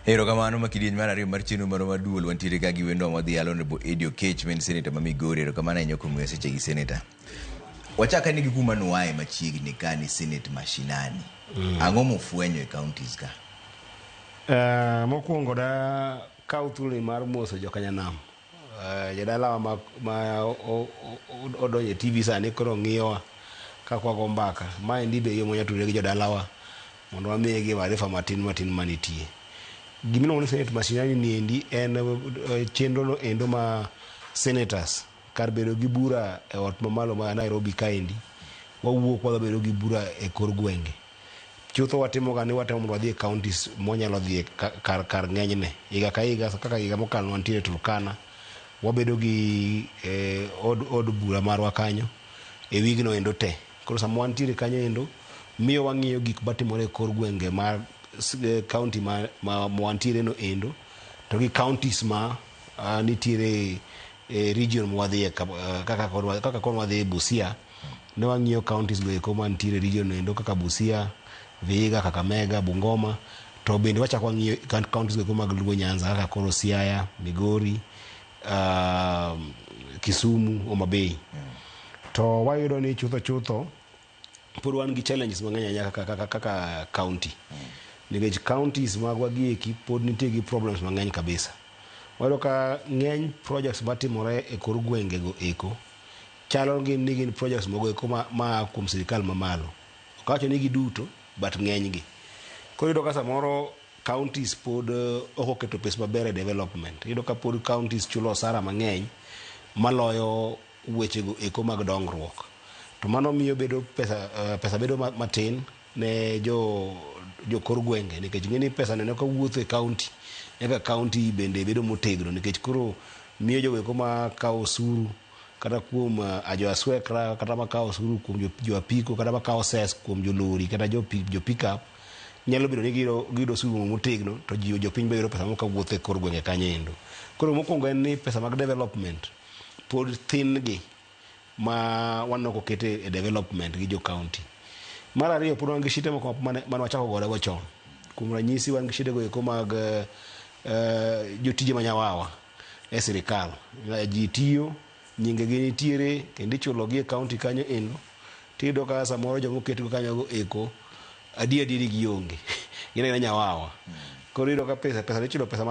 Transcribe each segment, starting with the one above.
Erokamano ma kidieny mar ariyo mar chenro marwa mar duol wantiere ka gi wendwa mwadhialo Honorable Eddie Okech ma en senator ma Migori. Erokamano ahinya kuom miyowa sechegi senator. Wachak ane gi kuma nwae machiegni ka ni Senate mashinani. Ang'o mufwenyo e counties ka? Mokwongo da kaw thuoloni mar moso jokanyanam. Jodalawa ma odonjo e TV sani koro ng'iyowa kaka wago mbaka. Maendi be yo mwanya tudore gi jodalawa mondo wamigi maarifa matin matin manitie. Gimiluongo ni Senate mashinani niendi en chenro no endo ma senators kar bedo gi bura e ot mamalo ma Nairobi kaendi, wawuok wadhi bedo gi bura e kor gwenge. Chutho watimo ga ni watemo mondo wadhi e counties mwanyalo dhiye kar ng'enyne. Higa ka higa kaka higa mokalo wantiere Turkana, wabedo gi od bura marwa kanyo e wigno endo te. Koro sama wantiere kanyo endo, miyo wang'iyo gik matimore e kor gwenge mar county ma wantiere no endo, to gi counties ma nitiere e region mwadhiye kaka koro wadhi Busia, ne wang'iyo counties go eko mantiere region no endo kaka Busia, Vihiga, Kakamega, Bungoma, to bende wachako wang'iyo counties go eko mag Luo Nyanza kaka koro Siaya, Migori, Kisumu, Homa Bay. To wayudo ni chutho chutho pod wan gi challenges mang'eny ahinya kaka county. Nikech counties magwa gi eki pod nitie gi problems mang'eny kabisa. Wayudo ka ng'eny projects matimore e kor gwenge go eko chalo gin ni gin projects mogo eko ma kuom sirikal mamalo. Ok awacho ni giduto, but ng'eny gi. Koro iyudo ka samoro counties pod ok oketo pesa maber e development. Iyudo ka pod counties chulo osara mang'eny maloyo wechego eko mag dongruok. To mano miyo bedo pesa, pesa bedo matin ne jo kor gwenge nikech ing'e ni pesa neno ka wuotho e county eka county bende bedo motegno nikech koro miyo jogo eko makawo osuru kata kuom jo aswekra kata makawo osuru kuom jo apiko kata makawo cess kuom jo lori kata jo pickup nyalo bedo ni giyudo osuru motegno to ji jopiny be yudo pesa moko kawuotho e kor gwenge kanyo endo. Koro mokwongo en ni pesa mag development pod thin gi ma waneno kokete e development gi jo county. Mar ariyo pod wan gi shite moko mane wachako gore go chon. Kuom ranyisi wan gi shide go eko mag jotije manyawawa e sirikal. Ji tiyo, nyinge gi nitiere kendo ichulo gi e county kanyo endo. Tiyudo ka samoro joma oket go kanyo go eko adier adieri gionge. Gin agina nyawawa. Koro iyudo ka pesa ichulo pesa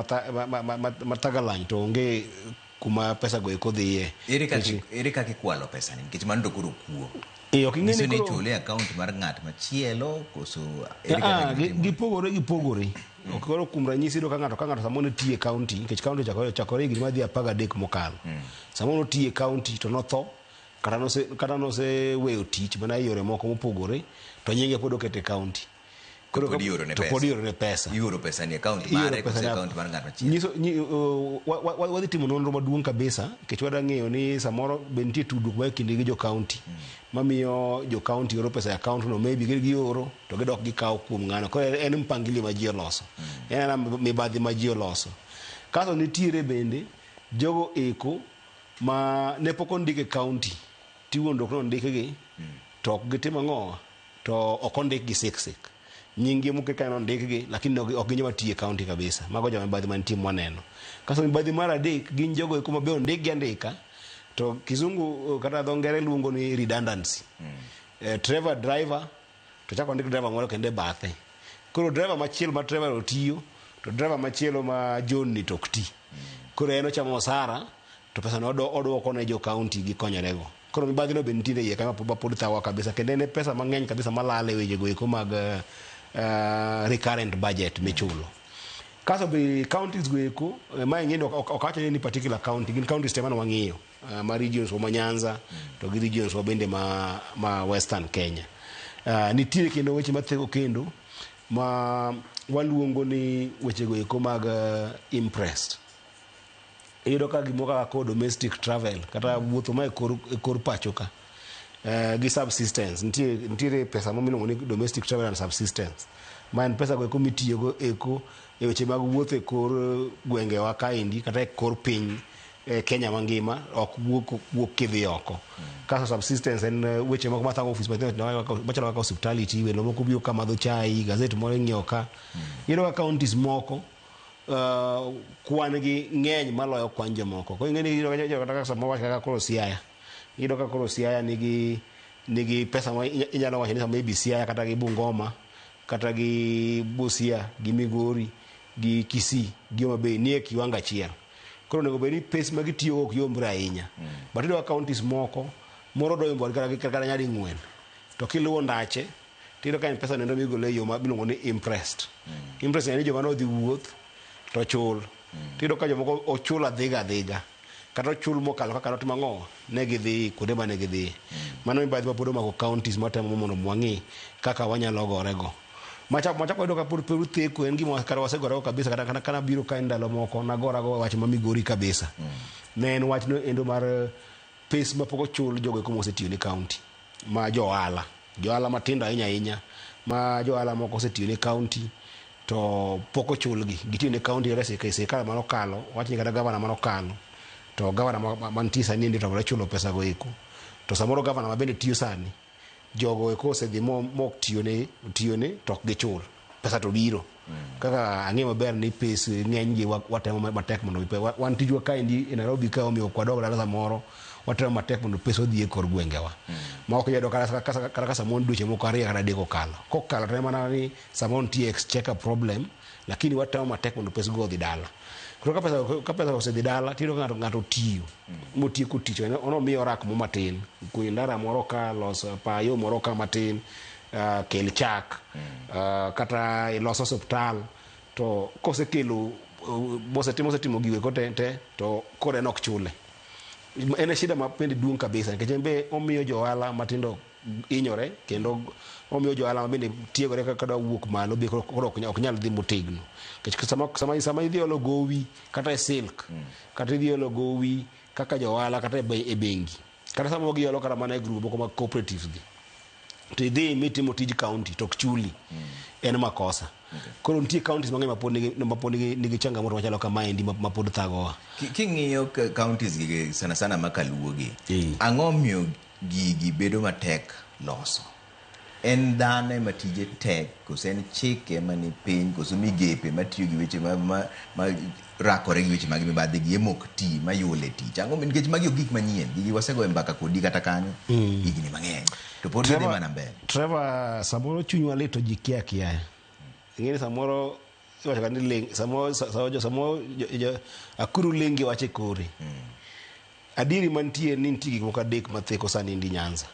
matagalany to onge kuma pesa go eko dhiye. Ere kaka ikwalo pesa ni? Nikech mano to koro kuo. Ok ing'e ni koro ichule e account mar ng'at machielo koso ere kaka gipogore gipogore. Koro kuom ranyisi iyudo ka ng'ato samoro ne tiyo e county nikech county ochakore higni madhi 13 mokalo. Samoro notiyo e county to notho kata noseweyo tich mana e yore moko mopogore to nyinge pod oket e county. Koro pod ioro ne pesa. To pod ioro ne pesa. Ioro pesa ni account mare koso account mar ng'at machielo. Nyiso wadhi timo nonro maduong' kabisa nikech wadwa ng'eyo ni samoro be nitie tudruok ma e kindgi gi jo county mamiyo jo county oro pesa e account no maybe gioro to gidok gikawo kuom ng'ano. Koro en mpangilio ma ji oloso. En ana mibadhi ma ji oloso. Kasto nitiere bende jogo eko ma ne pok ondik e county tiwuondruok ni ondikgi to ok gitimo ang'o to ok ondikgi sik sik. Nying gi moket kanyo ondikgi lakini ok gin joma tiyo e county kabisa. Mago joma mibadhi mantie mwaneno. Kasto mibadhi mar adek gin jogo eko ma be ondikgi andika to kizungu kata dho ngere luongo ni redundancy. Trevor driver to chako ondik driver moro kendo e bathe. Koro driver machielo ma Trevor otiyo to driver machielo ma John ni to ok ti. Koro en ochamo osara to pesa no oduoko ne jo county gikonyorego. Koro mibadhi no be nitiere iye ka ma pod thawa kabisa kendo en pesa mang'eny kabisa malal e weche go eko mag recurrent budget michulo. Kasto be counties go eko ma ing'e ni ok awacho ni particular county gin counties te mane wang'iyo ma regions wa ma Nyanza to gi regions wa bende ma Western Kenya. Nitiere kendo weche mathego kendo ma waluongo ni weche go eko mag imprest. Iyudo ka gimoro kaka ko domestic travel kata wuotho ma e kor pacho ka gi subsistence nitiere pesa moro miluongo ni domestic travel and subsistence ma en pesa go eko mitiyogo eko e weche mag wuotho e kor gwengewa kaendi kata e kor piny Kenya mangima ok wuok kidhi oko. Kasto subsistence en weche moko mathago ofis machalo kaka hospitality, welo moko biro ka madho chai, gazet moro ing'iewo ka. Iyudo ka counties moko kwan gi ng'eny maloyo kwan jomoko. Koro ing'e ni iyudo ka kata samoro wach kaka koro Siaya, iyudo ka koro Siaya nigi pesa ma inyalo wacho ni maybe Siaya kata gi Bungoma kata gi Busia gi Migori gi Kisii gi Homa Bay nie kiwango achiel. Koro onego bed ni pes ma gitiyogo ok yombre ahinya. But iyudo ka counties moko moro doyombo kata nyadi ng'wen. To kiluwo ndache tiyudo ka en pesa nendo migolo e yo ma miluongo ni imprest. Imprest en ni joma nodhi wuoth to chul. Tiyudo ka jomoko ochul adhiga adhiga. Kata ochul mokalo kaka notimo ang'o ne gidhi kuonde mane gidhiye. Mano mibadhi ma pod omako counties matemo mondo wang'i kaka wanyalo gorego. Machak wayudo ka pod Peru theko en gima kata wasegorego kabisa kata kana biro ka en ndalo moko nagorago wach ma Migori kabisa. Ne en wach no endo mar pes mapok ochul jogo eko mosetiyo ne county ma jo ohala. Jo ohala matindo ahinya ahinya ma jo ohala moko osetiyo ne county to pok ochulgi. Gitiyo ne county kata e sirikal manokalo, wach ni kata gavana manokalo to gavana mantie sani endi otamore chulo pesa go eko. To samoro gavana ma bende tiyo sani jogo eko osedhi mok tiyone to ok gichul. Pesa to biro. Kaka ang'eyo maber ni pes ng'eny gi watemo matek mondo wan tijwa kaendi e Nairobi ka omiyo ok wadog dala samoro watemo matek mondo pesa odhi e kor gwengewa. Ma ok iyudo kata ka samoro dweche moko ariyo kata adek okalo. Kokalo to en mana ni samoro nitie exchequer problem lakini watemo matek mondo pes go odhi dala. Koro ka pesa osedhi dala tiyudo ka ng'ato otiyo motieko tich onomiyo orak mo matin kuny ndara moro ka los payo moro ka matin kel chak kata ilos osiptal to kosekelo mosetimo gigo eko te to koro en ok chule. En shida ma bende duong' kabisa nikech en be omiyo jo ohala matindo hinyore kendo omiyo jo ohala ma bende tiegore kaka dwa wuok malo be koro ok nyal dhi motegno. Nikech sama idhi olo gowi kata e silk kata idhi olo gowi kaka jo ohala kata e bengi kata samoro giolo kata mana e grup moko mag cooperatives gi to idhi mitimo tij county to ok chuli en makosa. Koro nitie counties mang'eny mapod nigi changamoto machalo kamaendi ma pod thagowa. King'iyo counties gi sana sana makaluo gi, ang'o miyo gigi bedo matek loso? En dhano ema tije tek koso en chike mani piny koso migepe matiyo gi weche ma rakore gi weche mag mibadhi gi ema ok ti mayule tich? Ang'o nikech magi ok gik manyien, gigi wasegoyo mbaka kodi kata kanyo higni mang'eny to pod gidhi mana mbele. Trevor, samoro chunywa lit to ji kia kiaya. Ing'e ni samoro iwacho ga ni ling, samoro akuru ling gi wach e kore. Adieri mantie ni nitie gik moko adek matheko sani ndi Nyanza.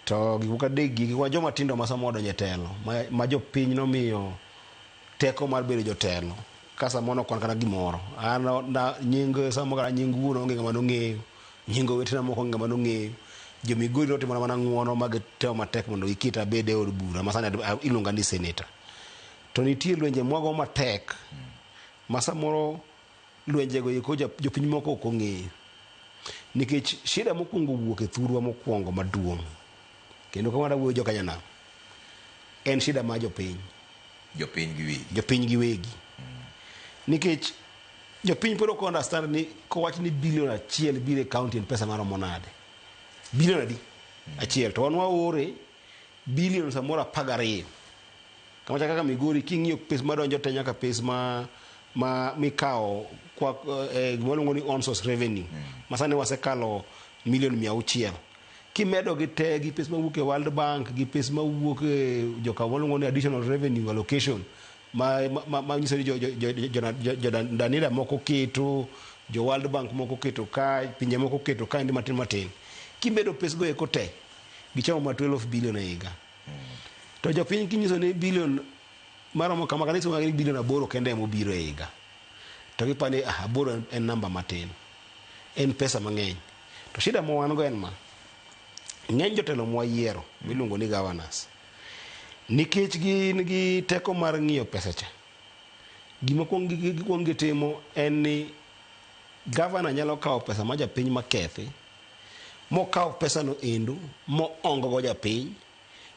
To gik moko adek gi gin joma tindo ma samoro odonjo e telo ma jopiny nomiyo teko mar bedo jotelo ka samoro ok wan kata gimoro. An nying samoro kata nying wuon onge ng'ama nong'eyo, nying owetena moko onge ng'ama nong'eyo. Jo Migori notimona mana ng'uono ma gitemo matek mondo giketa abed e od bura ma sani iluonga ni senator. To nitie lwenje mwago matek ma samoro lwenjego eko jopiny moko ok ong'eyo. Nikech shida mokwongo wuok e thurwa mokwongo maduong' kendo kama awuoyo joka nyanam en shida mar jopiny. Jopiny giwegi. Jopiny giwegi. Nikech jopiny pod ok understand ni kowach ni bilion 1 biro e county en pesa maromo nade. Bilion adi? Achiel. To wan waore bilion samoro 12. Kama chaka kaka Migori king'iyo pes madonjo te nyaka pes ma mikawo kwa gima waluongo ni on source revenue. Ma sani wasekalo milion 600. Kimedo gi te gi pes mawuok e World Bank gi pes mawuok e joka waluongo ni additional revenue allocation ma nyiso ni jo Danida moko keto, jo World Bank moko keto ka, pinje moko keto ka endi matin matin. Kimedo pes go eko te gichamo ma 12 billion e higa. To jopiny kinyiso ni bilion maromo kama kanisa ni bilion 8 kende ema obiro e higa. To giparo ni 8 en namba matin. En pesa mang'eny. To shida ma wan go en ma. Ng'eny jotelo mwayiero miluongo ni governors nikech gin gi teko mar ng'iyo pesa cha. Gima kuong gitimo en ni governor nyalo kawo pesa ma japiny makethi mokaw pesa no endo moongo go japiny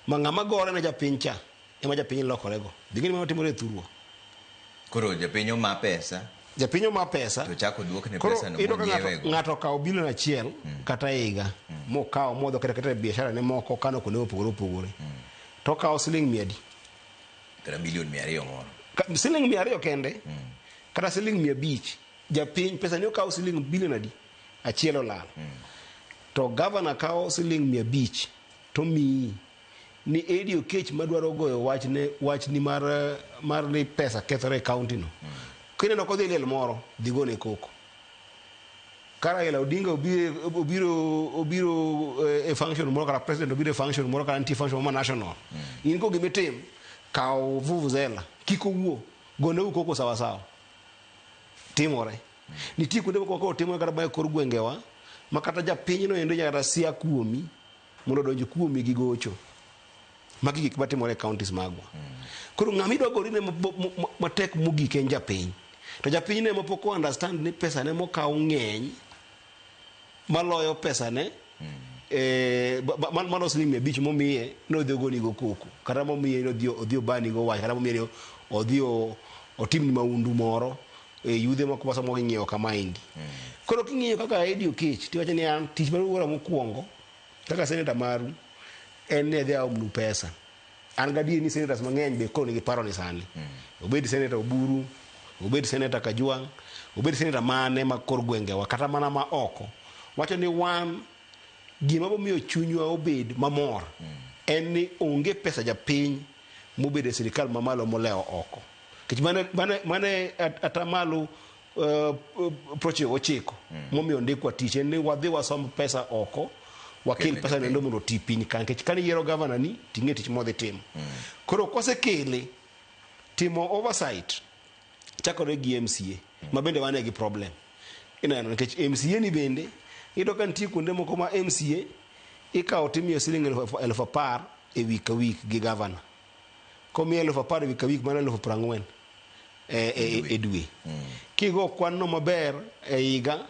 ma ng'ama gore ne japiny cha ema japiny lokorego. Gini ma timore e thurwa. Koro japiny oma pesa. Japiny oma pesa. To chako duokne pesa no monyiewe go. Ng'ato okawo bilion 1 kata higa mokawo modho kata e biashara ne moko kano kuonde mopogore opogore. To okawo siling 100. Kata milion 200 moro. Siling 200 kende kata siling 500 japiny pesa ni okawo siling bilion adi achiel olal. To gavana kawo siling 500 to miyi ni Eddie Okech madwaro goyo wachne wachni mar ni pesa kethore e county no. Kineno kodhi liel moro, dhi gone koko. Ka Raila Odinga obiro e function moro kata president obiro e function moro kata nitie function moro ma national. In ko gimitim, kaw vuvuzela, kik owuo, goneuru koko sawa sawa. Timore. Nitie kuonde moko ma koro timore kata mana e kor gwengewa ma kata japiny no endo nyaka kata sia kuomi mondo odonj kuomi gi gocho. Magi gik matimore e counties magwa. Koro ng'ama idwa gorine matek mogik en japiny. To japiny ne mapok o understand ni pesa ne mokaw ng'eny maloyo pesa ne mano siling 500 momiye nodhi ogonigo koko kata momiye nodhi odhi obanigo wach kata momiye ni odhi otimni maundu moro e yudhe moko ma samoro ing'iewo kamaendi. Koro king'iyo kaka Eddie Okech tiwacho ni an tich mar wuora mokwongo kaka senator maru en ni adhi aomnu pesa. An gadier ni senators mang'eny be koro nigi paro ni sani. Obed senator Oburu, obed senator Kajwang', obed senator mane ma kor gwengewa kata mana ma oko. Wacho ni wan gima bomiyo chunywa obed mamor en ni onge pesa japiny mobedo e sirikal mamalo molewo oko. Nikech mane atamalo 99 momiyo ndikwa tich en ni wadhi wasomb pesa oko wakel pesa nendo mondo oti piny ka nikech kane yiero gavana ni ting'e tich modhi timo. Koro kosekele timo oversight chakore gi MCA ma bende wane gi problem. Ineno nikech MCA ni bende iyudo ka nitie kuonde moko ma MCA ikawo timiyo siling 10,000 e wik ka wik gi gavana. Komiye 10,000 e wik ka wik mano 40,000 e dwe. Kigo kwan no maber e higa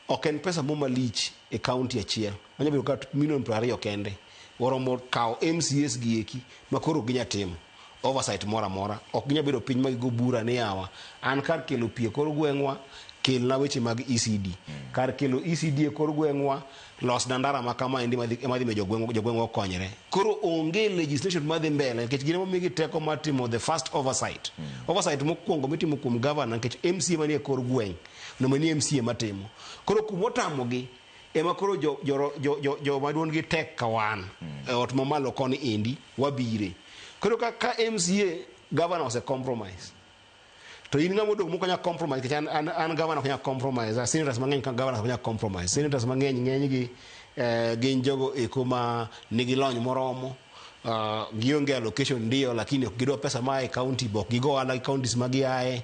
ok en pesa mo malich e county achiel. Onyalo bedo kata milion 20 kende. Oromo kawo MCAs gi eki ma koro ok ginyal timo oversight moro amora. Ok ginyal bedo piny ma gigo bura ni yawa an kar kelo pi e kor gweng'wa kelna weche mag ECD. Kar kelo ECD e kor gweng'wa losna ndara ma kama endi madhi miyo jogweng'wa okonyre. Koro onge legislation madhi mbele nikech gin emomigi teko mar timo the first oversight. Oversight mokwongo mitimo kuom governor nikech MCA manie kor gweng' onego bed ni MCA matimo. Koro kumotamogi ema koro joma duondgi tek ka wan e ot mamalo koni endi wabire. Koro ka MCA governor ose compromise to in ng'ama odong' mok onyal compromise nikech an governor ok nyal compromise. Senators mang'eny ka governors ok nyal compromise. Senators mang'eny ng'enygi gin jogo eko ma nigi lony moromo. Gionge allocation ndio lakini ok gidwa pesa maa e county be ok gigo ohala gi counties ma giaye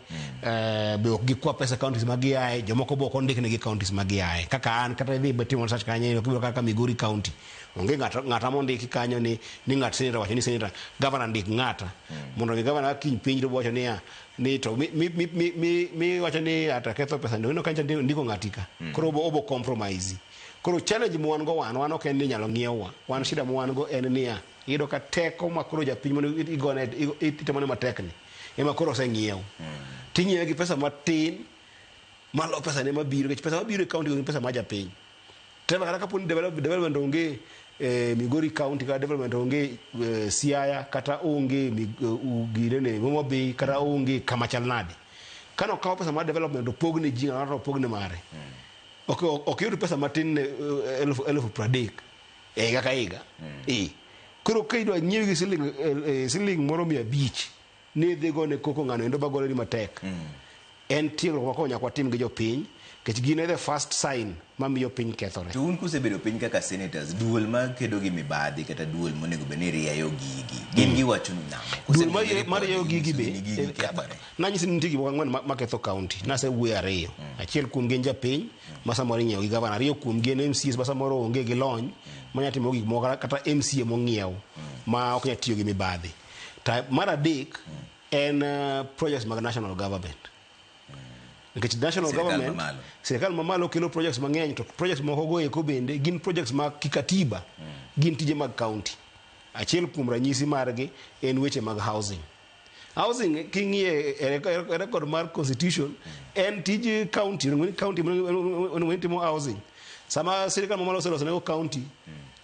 be ok gikwa pesa counties ma giaye jomoko be ok ondiknegi counties ma giaye kaka an kata idhi timo research kanyo ok ibiro kaka Migori county onge ng'ata mondiki kanyo ni ng'at senator wacho ni senator governor ndik ng'ata mondo mi governor kiny penj to wacho niya ni to mi wacho ni ata ketho pesa ndo kanyo ndiko ng'ati ka koro obo compromise. Koro challenge ma wan go wan ok en ni inyalo ng'iewa. Wan shida ma wan go en niya, iyudo ka teko ma koro japiny mondo igone itemone matek ni ema koro oseng'iew. Ting'iewe gi pesa matin malo pesa ne mabiro nikech pesa mabiro e county gin pesa ma japiny. Trevor kata kapo ni development onge Migori county kata development onge Siaya kata onge girene Homa Bay kata onge kama chal nade. Kano kaw pesa mar development opog ne ji ng'ato opog ne mare. Ok yud pesa matin ne 30,000 e higa ka higa. Koro ka idwa nyiewi gi siling moro 500 ni idhi gone koko ng'ano endo bagone ni matek. En tiegruok ma koro nyaka watim gi jopiny nikech gin e the first sign mamiyo piny kethore. To un kusebedo piny kaka senators, duol makedo gi mibadhi kata duol monego bed ni rieyo gigi, gin giwachonu nang'o? Duol mar rieyo gigi be nanyisi ni nitie gik moko ang'wen maketho county. Nasewuoyo ariyo. Achiel kuom gi en japiny ma samoro ing'iewo gi gavana. Ariyo kuom gi en MCAs ma samoro onge gi lony manya timo gik moko kata MCA mong'iew ma ok nyal tiyo gi mibadhi. Mar adek en projects mag national government. Nikech national government sirikal mamalo kelo projects mang'eny to projects moko go eko bende gin projects mag kikatiba gin tije mag county. Achiel kuom ranyisi margi en weche mag housing. Housing king'iye e record mar constitution en tij county, county onego timo housing. Sama sirikal mamalo oseloso nego county,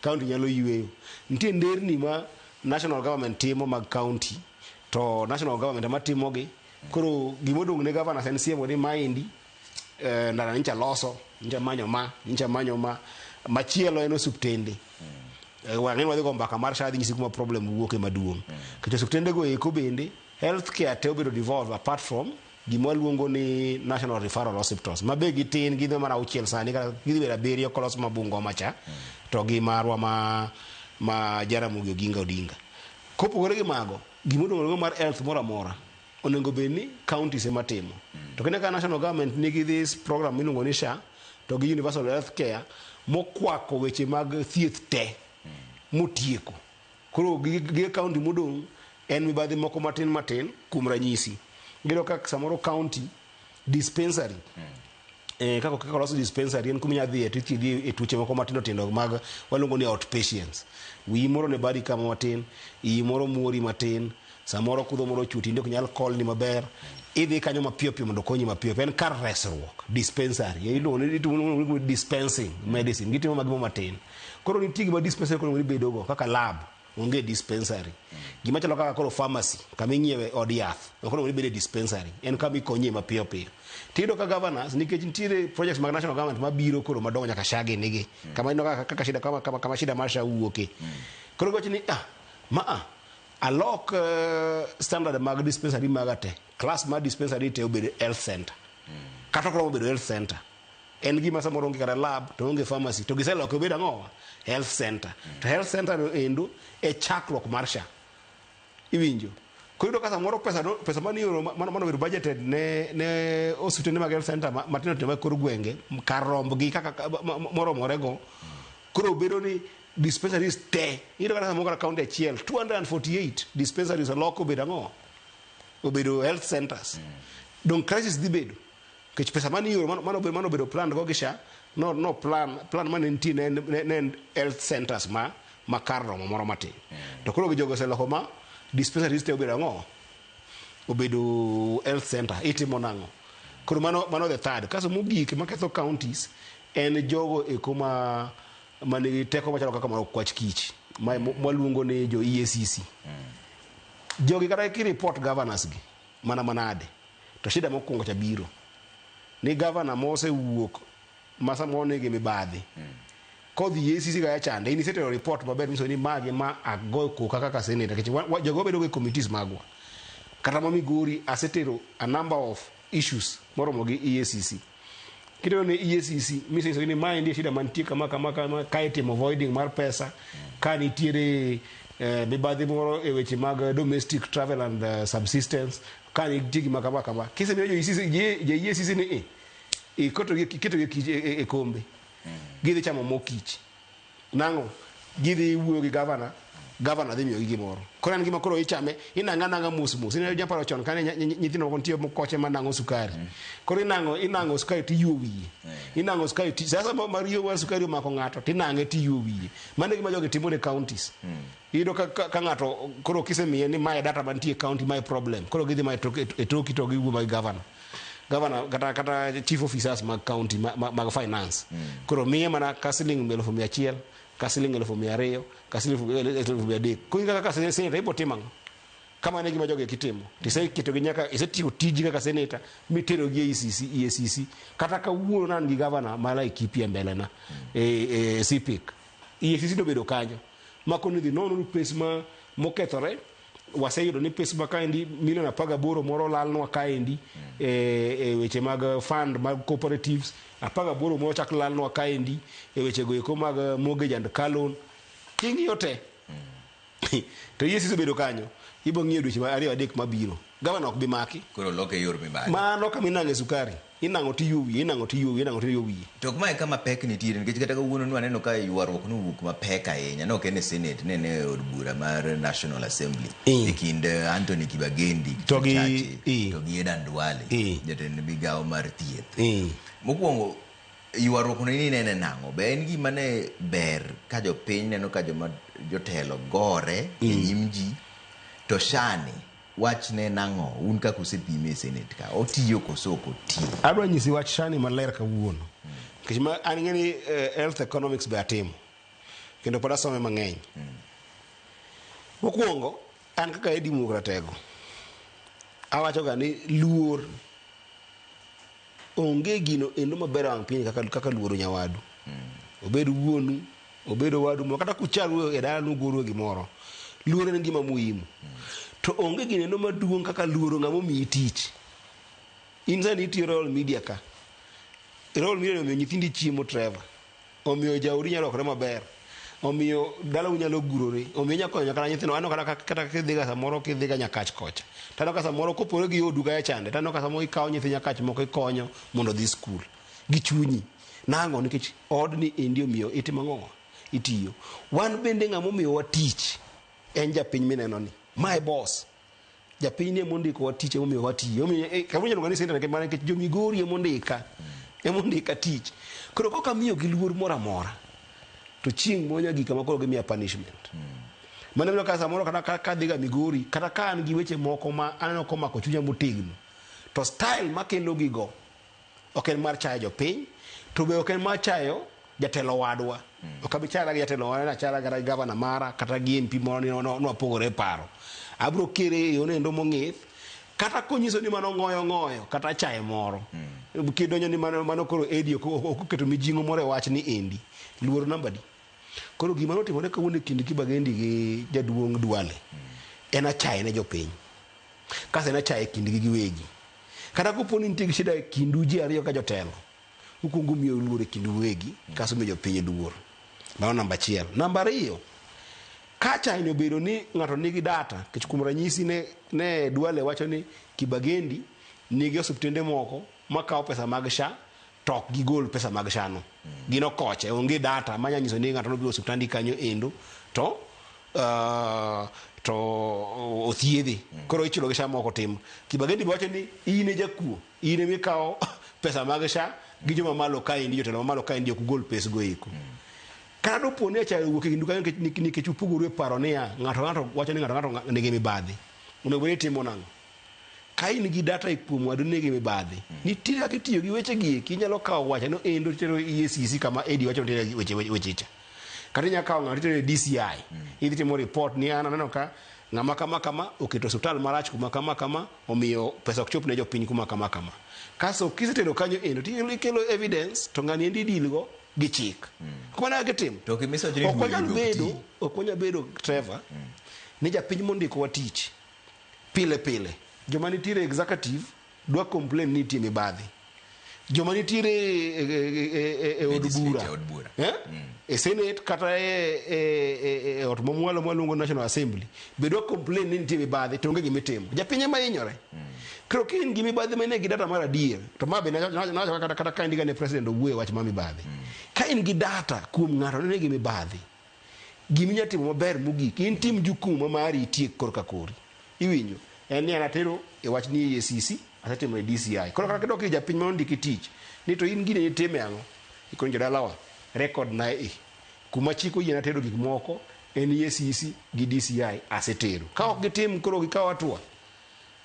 county nyalo yweyo. Nitie nderni ma national government timo mag county To national government ema timogi. Koro gimodong' ne governors en siemo ni maendi ndara nyicha loso, nyicha manyo ma, nyicha manyo ma. Machielo en osuptende. Wang'e ni wadhi go mbaka mar SHA dhi nyisi kuma problem wuoke maduong'. Nikech osuptende go eko bende healthcare te obedo devolved apart from gima waluongo ni National Referral Hospitals ma be gitin gidhi mana auchiel sani kata gidhi bedo abiriyo kolos ma Bungoma cha to gi marwa ma Jaramogi Oginga Odinga. Kopogore gi mago, gimodong' mar health moro amora onego bed ni counties ema timo. To kineno ka national government nigi this program miluongo ni SHA to gi universal health care mokwako weche mag thieth te motieko. Koro gi county modong' en mibadhi moko matin matin kuom ranyisi. Iyudo ka samoro county dispensary kaka olos dispensary en kuma inya dhiye to ithiedhi e tuoche moko matindo tindo mag waluongo ni outpatients. Wiyi moro ne badi kama matin, iyi moro muori matin, samoro kudho moro ochwe tindi ok nyal kolni maber. Idhi kanyo mapiyo piyo mondo okonyi mapiyo piyo. En kar resruok, dispensary. Iluongo ni dispensing medicine. Gitimo magimo matin. Koro nitie gima dispensary koro onego bedo go kaka lab onge dispensary. Gima chalo kaka koro pharmacy kama ing'iewe od yath ok onego bed e dispensary. En kama ikonye mapiyo piyo. Tiyudo ka governors nikech nitiere projects mag national government mabiro koro madongo nyaka SHA gini gi. Kama ineno kaka shida kama shida mar SHA wuoke. Koro giwacho ni ma alok standard mag dispensary maga te. Class mar dispensary te obed health center. Kata ok oromo bedo health center. En gima samoro onge kata lab to onge pharmacy to giseloke obedo ang'owa? Health center. To health center no endo e chakruok mar SHA. Iwinjo? Koro iyudo ka samoro pesa no, pesa mane ioro mane obedo budgeted ne osiptende mag health center matindo tindo mag kor gwenge kar rombgi kaka moromore go. Koro bedo ni dispensaries te. Iyudo kata samoro kata county achiel 248 dispensaries olok obedo ang'o? Obedo health centers. Dong crisis dhi bedo. Nikech pesa mane ioro mane obedo planned go gi SHA, no plan mane nitie ne en health centers ma kar romo moro matin. To koro jogo oseloko ma dispensaries te obedo ang'o? Obedo health center. Itimo nang'o? Koro mano the third. Kaso mogik maketho counties en jogo eko ma nigi teko machalo kaka mar okwach kich mwaluongo ni jo EACC. Jogi kata ki report governors gi mana manade to shida mokwongo cha biro ni governor mosewuok ma samoro nigi mibadhi kodhi EACC ga chande in isetero report maber miso ni magi ma ago koka kaka senator nikech jogo bedo e committees magwa kata ma Migori asetero a number of issues moromo gi EACC. Kitero ne EACC misenyiso ni mae ndiye shida mantie kama kama kama ka itimo voiding mar pesa ka nitiere mibadhi moro e weche mag domestic travel and subsistence ka nitie gima kama kama kisemiyo jo EACC jo EACC ni iketo gi e kombe gidhi chamo mo kich nang'o gidhi wuoyo gi governor governor dhi miyogi gimoro. Koro en gima koro ichame inang'a nang'a mos mos. Ineno japaro chon kane nyithindo moko nitie mokoche manang'o sukari. Koro inang'o sukari tiyuo wiye. Inang'o sukari ti sasa mar riyo mar sukari omako ng'ato tinang'e tiyuo wiye. Mano e gima jogi timo ne counties. Iyudo ka ng'ato koro kisemiye ni mae data mantie e county mae problem. Koro gidhi mae e toki to giwuo mag governor. Governor kata chief officers mag county mag finance. Koro miye mana ka siling 100,000, ka siling 200,000, ka siling 300,000. Koro kaka senator ibo timo ang'o? Kamano e gima jogi kitimo. Tiseketogi nyaka isetieko tiji kaka senator mitero gi EACC. Kata kawuono ne an gi governor ma Laikipia mbele na e CPIC. EACC nobedo kanyo. Makoni dhi nono pes ma mokethore waseyudo ni pes ma kaendi milion 18 moro lalnwa kaendi e weche mag fund mag cooperatives 18 moro chak lalnwa kaendi e weche go eko mag mortgage and car loan. King'iyo te to EACC obedo kanyo ibo ng'iyo dweche 2-3 mabiro gavana ok bi maki. Koro loke yor mibadhi. Mano kama inang'e sukari inang'o tiyuo wiye inang'o tiyuo wiye inang'o tiyuo wiye. To ok mae kama pek nitiere nikech kata kawuono nwaneno ka ywaruok nowuok mapek ahinya ne ok en e Senate ne en e od bura mar National Assembly e kind Anthony Kibagendi to gi Chache to gi Aden Duale jatend migawo mar thieth. Mokwongo ywaruok no inene nang'o? Be en gima ne ber ka jopiny neno ka joma jotelo gore e nyim ji to shani wach ne nang'o un kaka usepime e Senate ka otiyo koso ok otiyo? Adwa nyisi wach shani maler kawuono nikech ma an ng'e ni health economics be atimo kendo pod asome mang'eny. Mokwongo an kaka Eddie Muok Ratego Awacho ga ni luor onge gino endo maber e wang' piny kaka, kaka luoro nyawadu. Obed wuonu, obed owadu moro, kata kucharu e dala nugoru e gimoro. Luor en gima muhimu. To onge gino endo maduong' kaka luoro ng'ama omiyi tich. In sani itiyo Royal Media ka. Royal Media omiyo nyithindi chiemo Trevor. Omiyo jaodi nyalo lokore maber. Omiyo dalau nyalo gurore. Omiyo inyalo konyo kata nyithindo. Aneno kata kata kidhiga samoro kidhiga Nyakach kocha. Taneno ka samoro kopore gi odu kacha chande. Taneno ka samoro ikawo nyithi Nyakach moko ikonyo mondo odhi skul. Gi chunyi. Nang'o? Nikech odni endi omiyo itimo ang'o? Itiyo. Wan bende ng'ama omiyowa tich en japiny mineno ni. Ma e boss. Japiny ni emondikowa tich emomiyo watiyo. Omiyo kawuono iluonga ni senator mana nikech jo Migori emondika. Emondika tich. Koro kok amiyogi luor moro amora to chieng' moro nyaka gik kama koro gimiya punishment. Mano emomiyo ka samoro kata ka kadhiga Migori kata ka an gi weche moko ma aneno komako chunya motegno to style makelo gigo ok en mar chayo jopiny to be ok en mar chayo jatelo wadwa. Ok abi chara gi jatelo wadwa achara kata gi gavana mara kata gi MP moro ni nwapogore e paro. Abiro kere e yono endo mong'ith kata konyiso ni mano ng'oyo ng'oyo kata chaye moro. Kidonjo ni mano, mano koro Eddie ok oketo mijing'o moro e wach ni endi. Luor namba di. Koro gima notimore kawuono e kind Kibagendi gi jaduong' Duale en achaye ne jopiny. Kasto en achaye e kindgi giwegi. Kata kopo ni nitie gi shida e kindu ji ariyo ka jotelo, ukuongo umiyo luor e kindu uwegi, kasto umiyo jopiny luor. Mano namba achiel. Namba ariyo, ka chaeni obedo ni ng'ato nigi data, nikech kuom ranyisi ne, ne Duale wacho ni Kibagendi nigi osiptende moko makawo pesa mag SHA to ok gigol pesa mag SHA no. Gin okoche, onge data manya nyiso ni ng'ato nobiro osiptandi kanyo endo to to othiedhe. Koro ichulo gi SHA mok otim. Kibagendi be wacho ni in e jakuo, in ema ikawo pesa mag SHA gi joma malo kaendi, jotelo mamalo kaendi ok ugol pesgo eko. Kata dopo ni achaye owuok e kindu kanyo nikech, nikech upogoru e paro niya, ng'ato ng'ato wacho ni ng'ato ng'ato nigi mibadhi. Onego bed ni itimo nang'o? Ka in gi data e kuom wadu nigi mibadhi, nitie kaka itiyo gi weche gi eki, inyalo kawo wachno endo titero EACC kama Eddie wacho nitie weche weche cha. Kata inyalo kawo ng'ato titero e DCI, idhi timo report ni an aneno ka ng'ama kama kama oketo osiptal marach kuma kama kama omiyo pesa ok chop ne jopiny kuma kama kama. Kasto kisetero kanyo endo tikelo evidence to ng'ani endi idil go gi chik. Kamano e kaka itimo. To gima isewacho ni Ok wanyal duol ok bedo, ti. ok wanyal bedo Trevor, ni japiny mondikowa tich pile pile joma nitiere executive dwa complain ni nitie mibadhi. Joma nitiere e od bura, e od bura. Eh? E senate kata e ot mamwalo mwaluongo National Assembly be dwa complain ni nitie mibadhi to onge gima itimo. Japiny ema hinyore. Koro ka in gi mibadhi ma in gi data mar adier to ma be nawacho kata kata ka indika ne president owuoyo e wach mar mibadhi. Ka in gi data kuom ng'ato ni nigi mibadhi, gima inyalo timo maber mogik in tim jukumu ma mari itiek korka kori. Iwinjo? En ni an atero e wach ni EACC, asetimo e DCI. Koro kata kidok ir japiny mane ondiki tich, ni to in gini nitime ang'o? Ikoni jodalawa, record na e. Kuma chik oyiena tero gik moko en EACC gi DCI asetero. Ka ok gitim koro gikaw hatua,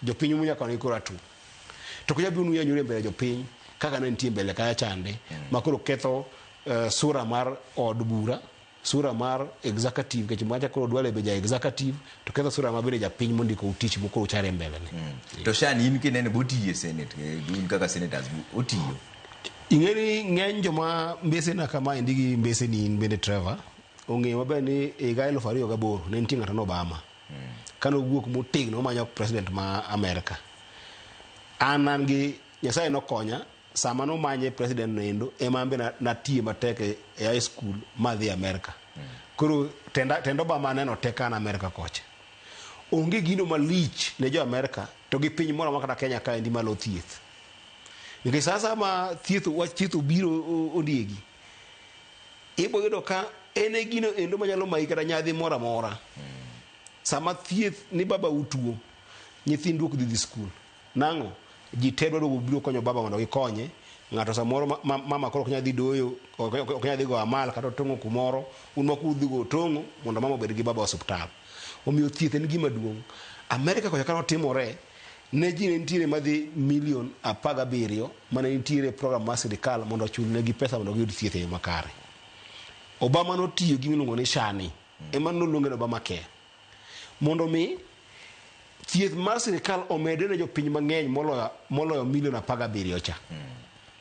jopiny ema nyaka kawnegi koro hatua. To ok nyal biro nu e mbele jopiny kaka ne nitie mbele kacha chande ma koro ketho sura mar od bura, sura mar executive nikech macha koro Duale be ja executive to ketho sura ma bende japiny mondiko tich mokoro uchare mbele ne. To Shan in kinene be otiyo e senate, un kaka senators otiyo. Ing'e ni ng'eny joma mbesena kamaendi gi mbeseni in bende Trevor ong'eyo maber ni higa 2008 ne nitie ng'ato ni Obama. Kane owuok motegno omanyo president ma Amerika. An an gi Nyasaye nokonya sama nomanye president no endo ema an be natiye matek e high school madhi Amerika. Koro tend Obama aneno te ka an Amerika kocha. Onge gino malich ne jo Amerika to gi piny moro amora kata Kenya kaendi malo thieth. Nikech sa asaya ma thieth wach thieth obiro ondiegi, ibo yudo ka en e gino endo manyalo mayi kata nyadhi moro amora. Sama thieth ni baba utuo, nyithindu ok dhi dhi skul. Nang'o? Ji te dwaro biro konyo baba mondo gikonye. Ng'ato samoro mama koro ok nyal dhi doyo, ok nyal dhi go amal kata otong'o kumoro, un moko udhi go otong'o mondo mama obed gi baba e osiptal. Omiyo thieth en gima duong'. Amerika kocha kane otimore, ne ji ne nitiere madhi milion 17 mane nitiere program mar sirikal mondo ochul negi pesa mondo giyud thieth e yo makare. Obama notiyo gi gima iluongo ni SHA ni, ema noluonge ni Obamacare. Mondo mi Thieth mar sirikal omedre ne jopiny mang'eny moloyo milion 17 cha.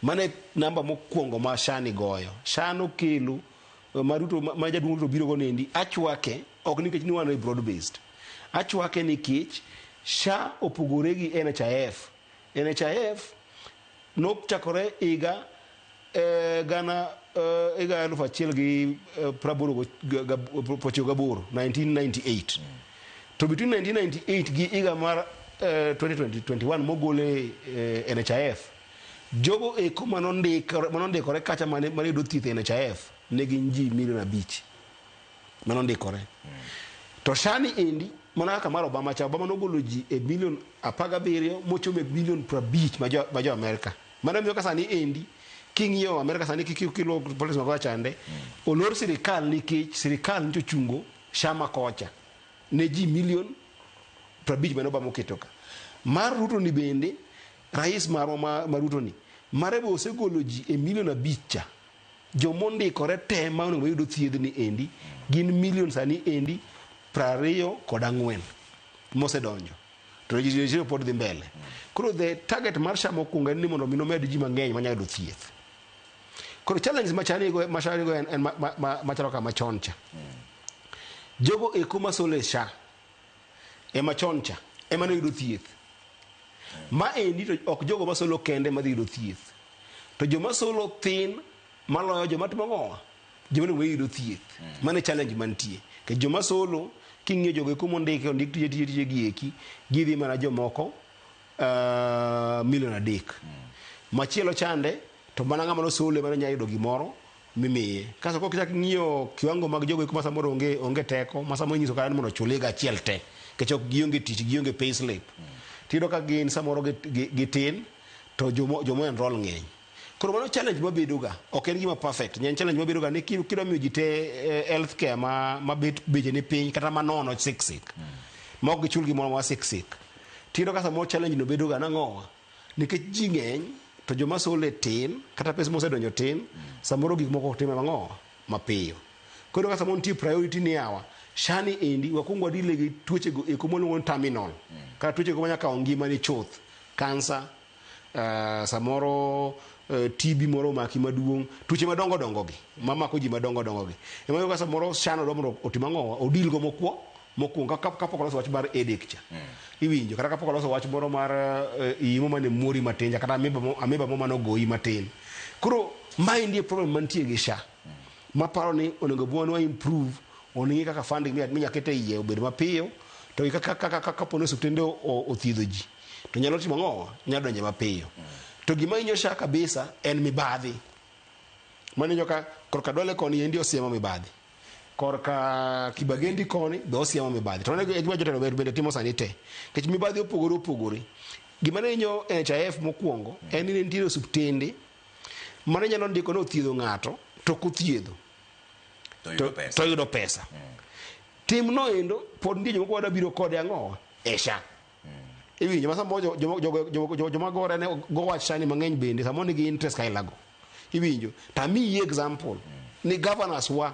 Mano e namba mokwongo ma SHA ni goyo. SHA nokelo ma Ruto ma jaduong' Ruto biro go nendi achwake ok nikech ni wan e broad based. Achwake nikech SHA opogore gi NHIF. NHIF nochakore higa gana higa 1998, 1998. To between 1998 gi higa mar 2021 mogole NHIF, jogo eko manondikore kacha mane yudo thieth e NHIF ne gin ji milion 5 manondikore. To SHA ni endi mana kaka mar Obama cha, Obama nogolo ji e milion 17 mochomo e milion 50 ma jo Amerika. Mano miyo ka sani endi king'iyo Amerika sani kiluwo policy mag chande, olor sirikal nikech sirikal nyocha ochungo SHA ma kocha ne ji milion 50 mane Obama oketo ka. Mar Ruto ni bende, rais marwa ma Ruto ni, mare be osegolo ji e milion 5 cha. Jomondikore te ma onego yudo thiedhni endi gin milion sani endi 24 mosedonjo. To registration pod dhi mbele. Koro the target mar SHA mokwongo en ni mondo mi nomed ji mang'eny manyalo yudo thieth. Koro challenge ma SHA nigo en machalo kama chon cha. Jogo eko masolo e SHA ema chon cha ema ne yudo thieth. Ma endi to ok jogo masolo kende madhi yudo thieth. To joma solo thin maloyo joma timo ang'owa? Joma onego yudo thieth. Mano e challenge mantie. Nikech joma solo king'iyo jogo eko mondiki ondik tije tije tije gi eki gidhi mana jomoko milion 3. Machielo chande to mana ng'ama nosolo ema nyalo yudo gimoro mimiye. Kasto kok ichak ing'iyo kiwango mag jogo eko ma samoro onge teko ma samoro inyiso kata ni mondo ochul higa achiel te. Nikech ok gionge tich, gionge payslip. Tiyudo ka gin samoro gitin to jomo enroll ng'eny. Koro mano challenge mabedo ga, ok en gima perfect. En challenge mabedo ga ni kidwa miyo ji te health care ma bet beche ni piny kata manono sik sik. Ma ok gichul gimoro ma sik sik. Tiyudo ka samoro challenge no bedo ga nang'owa. Nikech ji ng'eny to joma sole tin kata pesa mosedonjo tin, samoro gik moko ok time mang'owa mapiyo. Koro ka samoro nitie priority ni yawa, SHA ni endi wakwong wadile gi tuoche go eko mwaluongo ni terminal. Kata tuoche go manyalo kawo ngimani chuth. Kansa, samoro TB moro omaki maduong', tuoche madongo dongo gi, mamako ji madongo dongo gi. Ema iyudo ka samoro SHA no dwa mondo otim ang'owa, odil go mokwongo kapok oloso wach mar headache cha. Iwinjo, kata kapok oloso wach moro mar iyi mo mane muori matin cha, kata amiba mo mane ogoyi matin. Koro maendi e problem mantie gi SHA. Maparo ni onego bed ni wa improve, oning'i kaka funding minya ket e iye obed mapiyo, to gi kaka kapo ni osiptende othiedho ji, to nyalo timo ang'o? Nyalo donjo mapiyo. To gima hinyo SHA kabisa en mibadhi. Mano ineno ka korka Dwale koni endi osiemo mibadhi. Korka Kibagendi koni be osiemo mibadhi. To mano e gima jotelo bende timo sani te. Nikech mibadhi opogore opogore. Gima ne hinyo NHIF mokwongo en ni ne nitiere osiptende mane nyalo ndiko ni othiedho ng'ato to ok othiedho. To yudo pesa. Tim no endo pod nitie jomoko wadwa biro kode ang'owa? E SHA. Iwinjo ma samoro joma gore ne go wach SHA ni mang'eny bende samoro nigi interest kaila go. Iwinjo. To amiyi example ni governors wa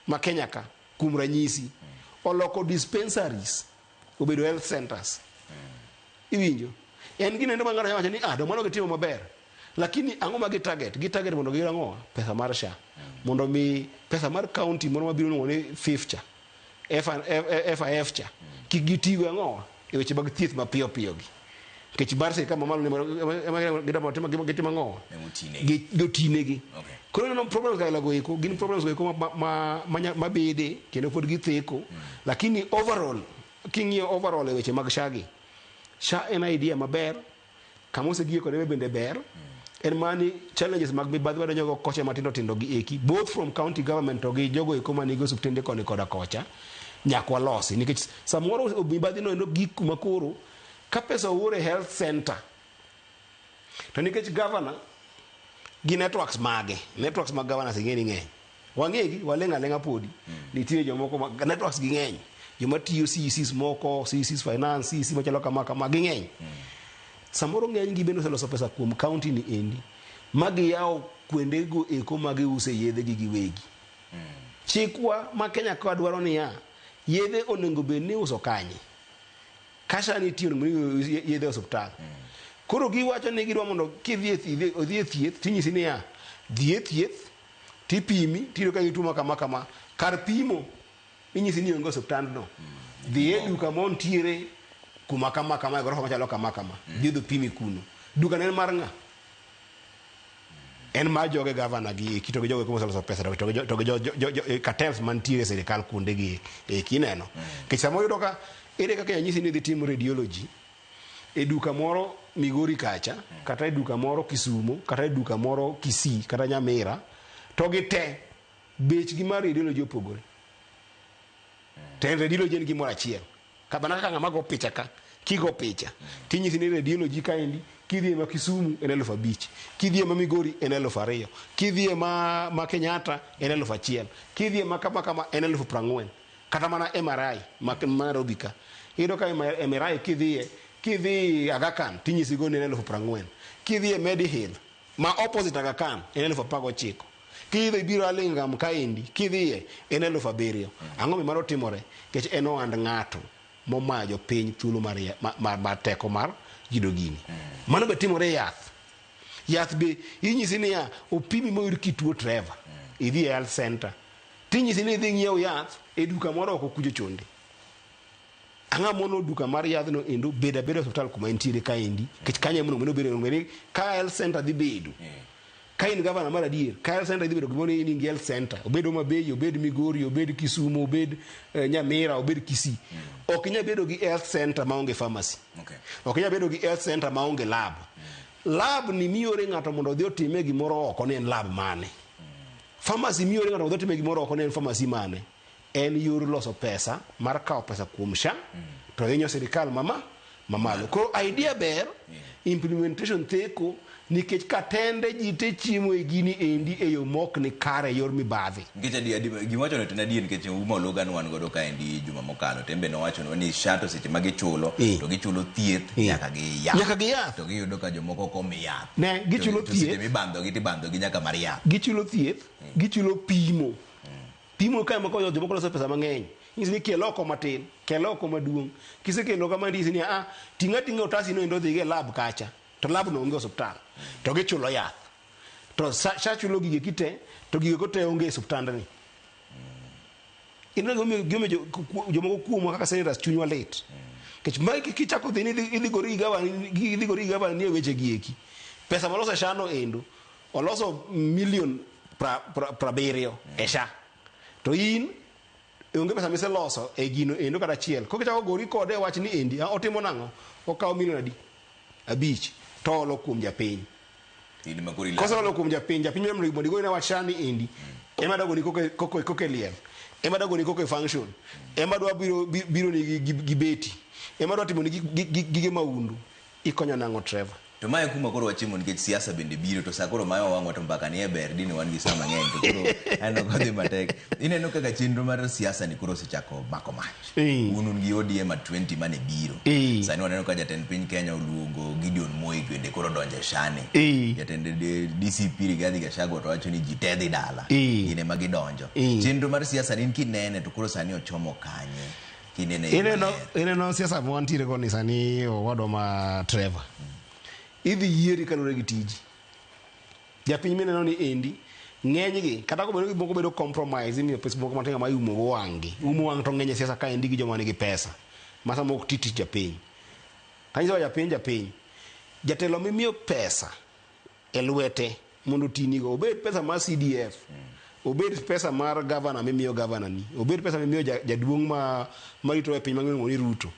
ma Kenya ka kuom ranyisi oloko dispensaries obedo health centers. Iwinjo. En gino endo ma ng'ato nyalo wacho ni ah do mano gitimo maber. Lakini ang'o ma gi target? Gi target mondo giyud ang'o? Pesa mar SHA. Mondo mi pesa mar county moro mabiro luongo ni FIF cha. FIF cha. Kik gitigo ang'o? E weche mag thieth mapiyo piyo gi. Nikech mar sirkal mamalo ni ema gitimo ang'o? Gitinegi. Koro ineno problems kaila go eko, gin problems go eko mabede kendo pod githeko. Lakini overall, king'iyo overall e weche mag SHA gi, SHA en idea maber, kama osegiye kode bende ber. En mana ni challenges mag mibadhi wadonjo go kocha matindo tindo gi eki, both from county government to gi jogo eko manigi osiptende koni koda kocha, nyaka walosi. Nikech samoro mibadhi no endo gik kuma koro, ka pesa oor e health center, to nikech governor gi networks mage, networks mag governors ing'e ni ng'eny. Wang'egi, waling' aling'a podi. Nitie jomoko ma networks gi ng'eny. Joma tiyo CECs moko, CECs finance, CEC machalo kama kama, ging'eny. Samoro ng'eny gi bende oseloso pesa kuom county ni endi, ma giyawo kuonde go eko ma giuse yedhe gi giwegi. Chikwa ma Kenya ka dwaro niya, yedhe onego bed ni iuso kanye? Ka SHA nitie onego bed ni yedhe e osuptal. Koro giwacho ni gidwa mondo kidhi e odhi e thieth tinyisi niya, dhi e thieth tipimi tiyudo ka in gi tuo ma kama kama. Kar pimo inyisi ni onge osuptandno. Dhi e duka montiere kuma kama kama e gorofa machalo kama kama. Dhi odhi opimi kuno. Duka no en mar ng'a? En mar joge gavana gi eki to gi jogo eko moseloso pesa to gi to gi jo cartels mantiere e sirikal kuonde gi eki ineno. Nikech sama oyudo ka ere kaka inyisi ni idhi tim radiology e duka moro Migori kacha kata e duka moro Kisumo kata e duka moro Kisii kata Nyamira to gi te bechgi mar radiology opogore. To en radiology en gimoro achiel. Mana kaka ng'ama go picha ka, kigo picha tinyisi ni radiology kaendi kidhi e ma Kisumu en 5000, kidhi e ma Migori en 2000, kidhi e ma Kenyatta en 1000, kidhi e ma kama kama en 40,000. Kata mana MRI ma Nairobi ka. Iyudo ka MRI kidhiye, kidhi Aga Khan tinyisi go ni en 40,000. Kidhi e Medihill ma opposite Aga Khan en 19,000. Kiidho ibiro Hurlingham kaendi, kidhiye en 7,000. Ang'o mi mano timore? Nikech en ohand ng'ato momayo jopiny thuolo mar, mar, mar teko mar yudo gini. Mano be timore e yath. Yath be inyisi niya, opimi moyud kituo Trevor. Idhi e health center. Tinyisi ni idhi ng'iew yath e duka moro oko kucho chonde. Ang'o mono duka mar yadhno endo bed abeda e osiptal kuma entiere kaendi, nikech kanyo ema onego bed ni ka health center dhi bedo. Ka in gavana mar adier, ka health center dhi bedo gimoro ni in gi health center, obed Homa Bay, obed Migori, obed Kisumu, obed Nyamira, obed Kisii. Ok inyal bedo gi health center maonge pharmacy. Ok inyal bedo gi health center maonge lab. Lab ni miore ng'ato mondo odhi otime gimoro oko ni en lab mane. Pharmacy miore ng'ato mondo odhi otime gimoro oko ni en pharmacy mane. En yor loso pesa mar kawo pesa kuom SHA to hinyo sirikal mama mamalo. Koro idea ber, implementation theko nikech katende ji te chiemo e gini endi e yo mok ni kare yor mibadhi. Nikech adi, adi, gima wachono to en adier nikech Uma Oluga ne wan godo kaendi juma mokalo to en be nowachonwa ni SHA to seche ma gichulo to gichulo thieth nyaka gi yath. Nyaka gi yath. To giyudo ka jomoko ok omi yath. Ne, gichulo To seche thieth. mibandhogi to ibandhogi nyaka mar yath. Gichulo thieth, gichulo pimo. Pimo kae moko jomoko loso pesa mang'eny. Inyisi ni kel oko matin, kel oko maduong'. Kisekelo kama inyisi ni ah, ting' ating'a otasi no endo dhigo e lab kacha. To lab no onge osuptal. To gichulo yath. To SHA chulo gige kite, to gige go te onge e osuptandni. Ineno gimomiyo gimomiyo jomoko kuomwa kaka senators chunywa lit. Nikech mae kichako dhi ni idhi gori gi gavana, idhi gori gi gavana ni e weche gi eki. Pesa moloso e SHA no endo, oloso million prabiriyo e SHA. To in onge pesa miseloso e gino endo kata achiel. Koro kichako gori kode e wach ni endi, otimo nang'o? Okawo million adi? 5 to oolo kuom japiny. In ma koro ilando. Koseolo kuom japiny, japiny mondo igone wach SHA ni endi, ema dwa goni koko e liel, ema dwa goni koko e function, ema dwa biro ni gi beti, ema dwa timo ni gige maundu. Ikonyo nang'o Trevor? To mae kuma koro wachimo nikech siasa bende biro to sa koro mayo wang'wa to mbaka ni e ber dine wan gi sa mang'eny to koro aneno kodhi matek. Ineno kaka chenro mar siasa ni koro osechako mako mach. Un un gi ODM at 20 mane biro. Sani waneno ka jatend piny Kenya oluongo Gideon Moi bende koro donjo e shani. Jatend DCP Rigathi Gachagua to wacho ni ji te dhi dala. Gin ema gidonjo. Chenro mar siasa ni kinene to koro sani ochomo kanye? Kinene e yo Ineno, maler. ineno siasa ma wantiere go ni sani owadwa ma Trevor. Idhi yieri kaluwore gi tiji. Japiny mineno ni endi ng'enygi kata kobedo ni moko bedo compromise imiyo pesa moko matin ma iumo go wang'gi. Umo wang' to ng'eny e siasa kaendi gi joma nigi pesa ma sama ok ti tich japiny. Kanyiso japiny japiny. Jatelo mimiyo pesa e lwete mondo otinigo, obed pesa mar CDF, obed pesa mar gavana mimiyo gavana ni, obed pesa mimiyo jaduong' ma marito e piny mangima iluongo ni Ruto.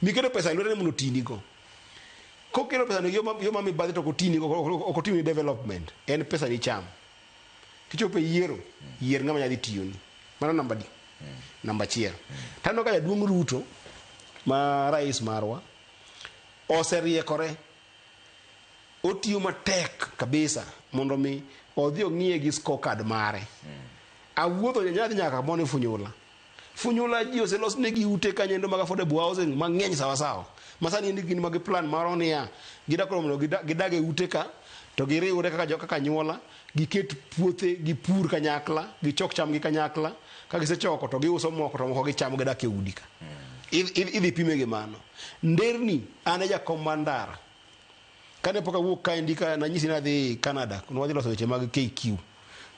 Miketo pesa e lwete mondo otinigo. Kokelo pesa ni yo ma mibadhi to ok otinigo, ok otimni development, en pesa ni cham. Kichopo e yiero, yier ng'ama nyadhi tiyoni. Mano namba di? Namba achiel. Taneno ka jaduong' Ruto ma rais marwa oseriekore otiyo matek kabisa mondo mi odhi ong'iye gi scorecard mare. Awuotho nyadhi nyaka moni Funyula. Funyula ji oselos negi ute kanyo mag affordable housing mang'eny sawa sawa. Ma sani gin mag plan moro niya, gidak koro mondo gidag e ute ka to giriwre kaka kaka anyuola, giket puothe, gipur kanyakla, gichok cham gi kanyakla, ka gisechoko to giuso moko to moko gichamo gidak e udi ka. Idhi pime gi mano. Nderni, an e jakom mar ndara. Kane pok awuok kaendi ka nanyisi ni adhi Canada, ne wadhi loso weche mag KQ.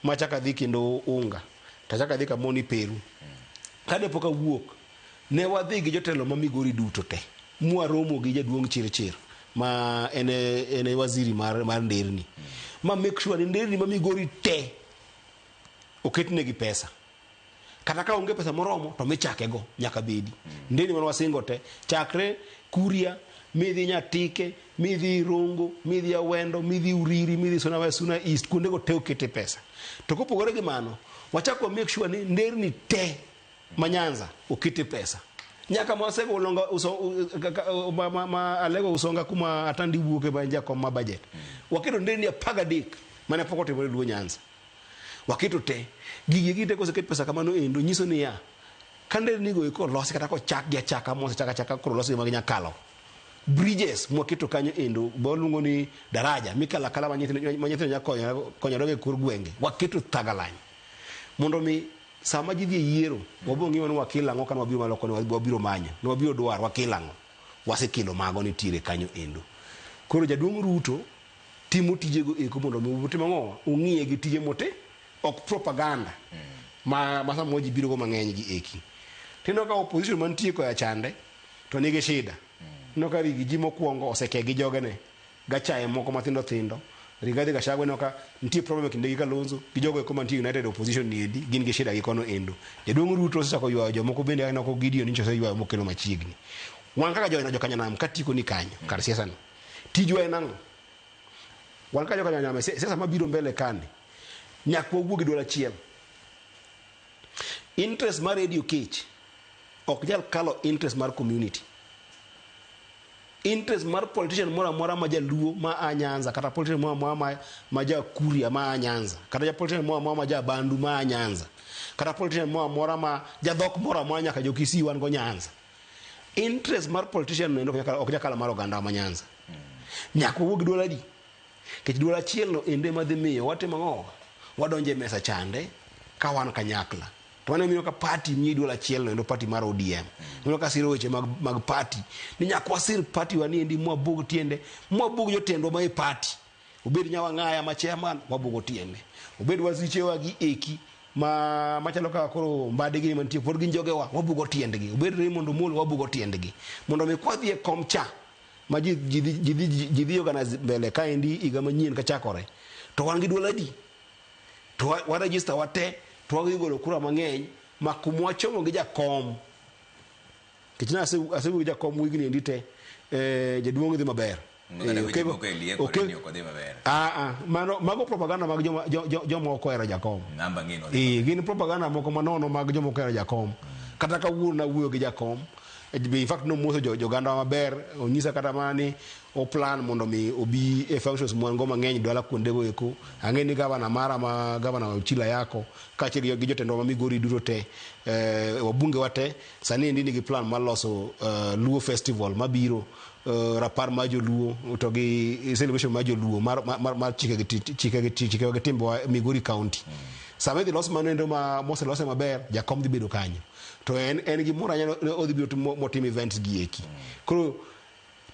Machak adhi kendo Unga. Tachak adhi Kamoni Peru. Kane pok awuok, ne wadhi gi jotelo ma Migori duto te. Mwaromo gi jaduong' Chirchir ma en e waziri mar nderni. Ma make sure ni nderni ma Migori te oketnegi pesa. Kata ka onge pesa moromo to michake go nyaka bedi. Nderni mane wasingo te chakre Kuria midhi Nyatike midhi Rongo midhi Awendo midhi Uriri midhi Suna West Suna East kuonde go te okete pesa. To kopogore gi mano wachak wa make sure ni nderni te ma Nyanza okete pesa. Nyaka ma wasego ulonga uso, ma Alego Usonga kuma Atandi wuoke ma en jakom ma budget. Waketo nderni 13 mane pok otimore Luo Nyanza. Waketo te. Gigi gi te koseket pesa kamano endo nyiso niya, ka nderni go eko olosi kata kochak gi achaka mosechak achaka koro olosgi ma ginyakalo. Bridges mwaketo kanyo endo waluongo ni daraja mikalo akala ma nyithindo nyalo konyore e kor gwenge. Waketo thagalany mondo mi sama ji dhi e yiero wabiro ng'iyo ni wakelo ang'o kane wabiro malo koni wabiro manyo ne wabiro dwaro wakelo ang'o wasekelo mago nitiere kanyo endo. Koro jaduong' Ruto timo tijego eko mondo mi utim ang'o ung'iye gi tije mote ok propaganda ma samoro ji biro go mang'eny gi eki. Tineno ka opposition mantie koya chande to nigi shida. Ineno ka Riggy G mokwongo oseke gi jogene gachaye moko mathindo thindo. Rigathi Gachagua ineno ka nitie problem e kinde gi Kalonzo gi jogo eko mantie United Opposition ni endi gin gi shida gi kono endo. Jaduong' Ruto osechako ywayo jomoko bende aneno ko Gideon nyocha oseywayo mokelo machiegni. Wan kaka jokanyanam katieko ni kanyo kar siasa ni. Tijwa en ang'o? Wan kaka jokanyanam e siasa mabiro mbele kani nyaka wawuo gi duol achiel. Interest mar Eddie Oketch ok nyal kalo interest mar community. Interest mar politician moro amora ma jaluo ma a Nyanza kata politician moro amora ma ja Kuria ma a Nyanza kata ja politician moro amora ma ja Bandu ma a Nyanza kata politician moro amora ma jadhok moro amora nyaka jo Kisii wan go Nyanza. Interest mar politician no endo ok nyal kalo mar oganda ma Nyanza. Nyaka wawuo gi duol adi? Nikech duol achiel no endo ema dhi miyo watimo ang'o? Wadonjo e mesa chande ka wan kanyakla. To mano miyo ka party miyi duol achiel no endo party mar ODM. Miyo ka siro weche mag party. Ni nyaka wasir party wa ni endi mwabug tiende, mwabug jotendwa ma e party. Obed Nyawang'aya ma chairman, wabugo tiende. Obed wazichewa gi eki ma machalo kaka koro Mbadi gini mantie pod gin jogewa, wabugo tiendgi. Obed Raymond Omolo, wabugo tiendgi. Mondo mi kwadhi e kom cha ma ji dhi organize mbele kaendi higa manyien kachakore to wan gi duol adi to wa register wate to wadhi golo kura mang'eny ma kuma wachomo gi jakom nikech ne asewuoyo gi jakom wigni endi te jaduong' dhi maber. Mano mago propaganda mag joma ok ohero jakom. Gin propaganda moko manono mag joma ok ohero jakom. Kata kawuono nawuoyo gi jakom in fact nomoso joganda maber onyisa kata mana ni o plan mondo mi obi e functions mwan go mang'eny dala kuonde go eko. Ang'e ni gavana mara ma gavana Ochila Yako kaachiel gi jotendwa ma Migori duto te wabunge wa te sani endi nigi plan mar loso Luo Festival mabiro rapar mar joluo to gi celebration mar joluo mar chike gi timbewa Migori County. Sama idhi los mano endo ma moselose maber jakom dhi bedo kanyo. To en gi mor ahinya odhi biro motim events gi eki. Koro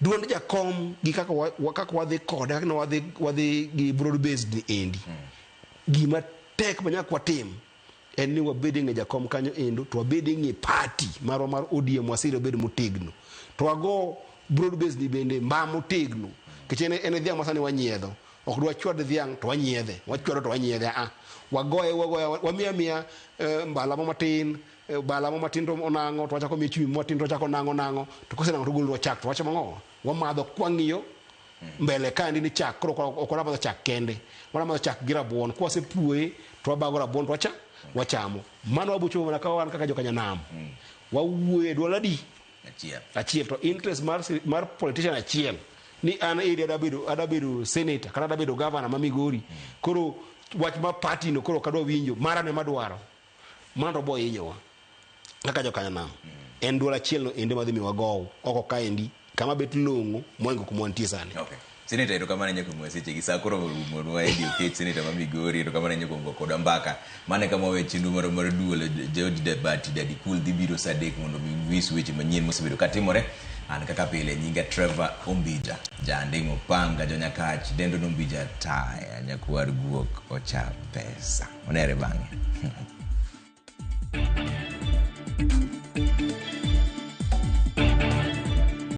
duond jakom gi kaka wadhi kode kaka wadhi gi broad based ni endi. Gima tek ma nyaka watim en ni wabed e ng'e jakom kanyo endo to wabed e ng'e party marwa mar ODM wasire obed motegno. To wago broad based ni bende mba motegno. Nikech en dhiang' ma sani wanyiedho. Ok dwa chwad dhiang' to wanyiedhe. Wachwado to wanyiedhe. Wagoye wamiye amiya mbala mo matin, bala mo matin to onang'o to wachako miye chumbi matin to wachako nang'o to kosenang'o to ogolonwa chak to wachamo ang'o? Wamadho kwang'iyo mbele kaendi ni chak koro ok wamadho chak kende. Wamadho chak gi rabuon. Kwasepuoye to wabago rabuon to wachamo. Mano wabo chopo mana ka wan kaka jokanyanam. Wawuoyo e duol adi? Achiel. To interest mar politician achiel ni an area adabedo senator kata adabedo governor ma Migori. Koro wach ma party no koro kadwa winjo mara ne madwaro. Mano to bo hinyowa kaka jokanyanam. En duol achiel no ende madhi miyo wagow oko kaendi kama bet long'o moingo kuma wantie sani. Okay. Senator, erokamano ahinya kuom sechegi. Sa koro orumonwa. Eddy Oketch, Senator ma Migori, erokamano ahinya kuom go kodwa mbaka. Mano e kama wawe chenro marwa mar duol. George Debati Daddy Cool dhi biro sa 3 mondo mi nyis weche manyien mosebedo katimore. An kaka pile nyinga Trevor Ombija, Janding' Opanga, Jonyakach, Dendo Nombija Taya, Nyakwar Guok Ocha Pesa. Onere bang'e.